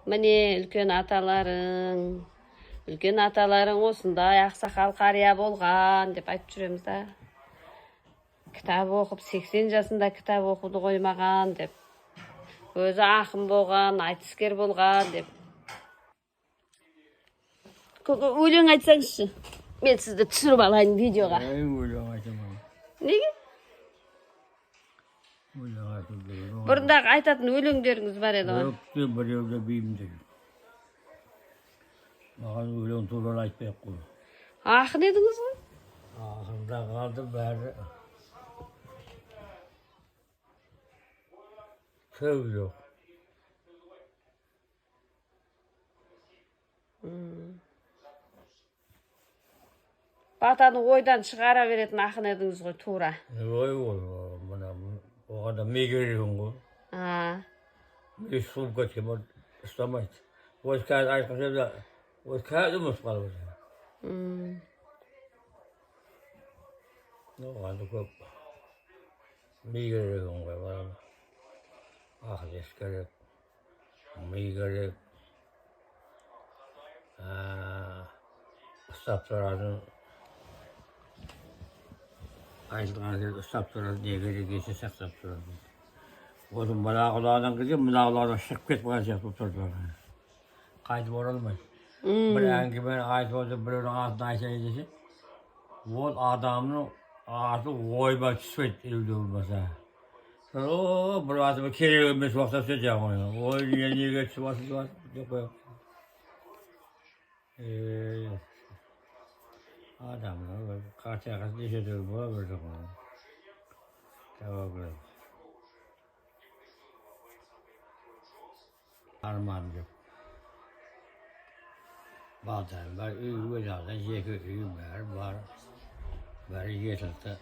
Міне, үлкен аталарың, үлкен аталарың осындай ақсақал қария болған деп айтып жүреміз да. Кітап оқып, 80 жасында кітап оқуды қоймаған деп. Өзі ақын болған, айтыскер болған деп. Өлең айтсаңызшы. Мен сізді түсіріп алайын видеоға. Ей, өлең айтамын. Неге? Өлең айту керек. Бұрындағы айтатын өлеңдеріңіз бар еді ғой. Жоқ, біреу де бейімді. Маған өлең туралы айтпай ақ қой. Ақын едіңіз ғой. Ақырында қалды бәрі. Сөз жоқ. Батаны ойдан шығара беретін ақын едіңіз ғой, тура. Ой, ой, мына оған да ми керек екен ғой. А, Ми суып кеткен, ол ұстамайды. Осы қазір айтқан сөзді, осы қазір ұмытып қалып отыр. Оған да көп ми керек екен ғой, балам. Ақыл ес керек, ми керек. Ұстап тұратын, айтылған сөз ұстап тұратын, не керек есе сақтап тұратын. Осы мына құлағынан кірсе, мына құлағынан шығып кетіп қалған сияқты болып тұрды. Қайтып оралмайды. Бір әңгімені айтып отырып, біреудің атын айтайын десе, ол адамның аты ойыма түспейді елуде болмаса. О, бір атыма керек емес уақытта түседі жаңағы. Ой, неге түсіп жатыр деп қоямын. Адамның қартайған неше түрлі бола берді ғой. Тәуба. Арманым жоқ. Балдарым бар, үй өледі, жеке үйім бәрі бар. Бәрі жетілді.